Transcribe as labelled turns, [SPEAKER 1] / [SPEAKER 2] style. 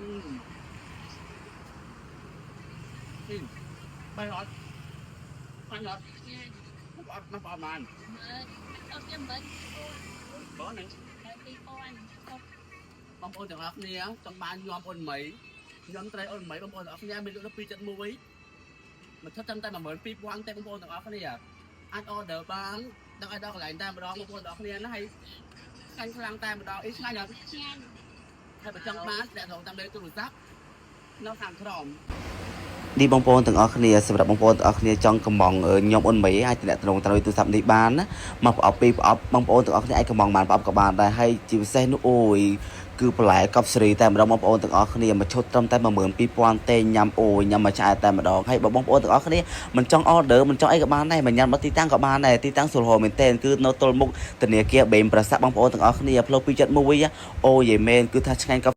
[SPEAKER 1] អឺបាយអត់អញអត់
[SPEAKER 2] ឆ្ងាញ់
[SPEAKER 1] អត់មកប្រហែល
[SPEAKER 2] មើលអត់ខ្ញុំមើល
[SPEAKER 1] បងហ្នឹង
[SPEAKER 2] ទៅ2000
[SPEAKER 1] បងប្អូនទាំងអស់គ្នាចង់បានញោមអូនមីញោមត្រីអូនមីបងប្អូនទាំងអស់គ្នាមានលក់ដល់271មួយឈុតត្រឹមតែ12000ទេបងប្អូនទាំងអស់គ្នាអាច order បានដល់ឲ្យដល់កន្លែងតែម្ដងបងប្អូនទាំងអស់គ្នាណាហើយឆ្ងាញ់ខ្លាំងតែម្ដងអីឆ្ងាញ់អត់
[SPEAKER 2] ឆ្ងាញ់
[SPEAKER 1] ហើយបើចង់បានតាក់ទងតាមលេខទូរស័ព្ទនៅខាងក្រោម
[SPEAKER 3] នេះបងប្អូនទាំងអស់គ្នាសម្រាប់បងប្អូនទាំងអស់គ្នាចង់កំងញោមអ៊ុនមីអាចតំណតំតាមទូរស័ព្ទនេះបានណាមកប្រអប់ពីរប្រអប់បងប្អូនទាំងអស់គ្នាអាចកំងបានប្រអប់ក៏បានដែរហើយជាពិសេសនោះអូយគឺបន្លែកប់សេរីតែម្ដងបងប្អូនទាំងអស់គ្នាមួយឈុតត្រឹមតែ12000ទេញ៉ាំអូយញ៉ាំមួយឆ្អែតតែម្ដងហើយបើបងប្អូនទាំងអស់គ្នាមិនចង់ order មិនចង់អីក៏បានដែរមកញ៉ាំមកទីតាំងក៏បានដែរទីតាំងស្រួលហូរមែនទែនគឺនៅទល់មុខធនាគារបេមប្រសាបងប្អូនទាំងអស់គ្នាផ្លូវ271អូយយមែនគឺថាឆ្ងាញ់កប់។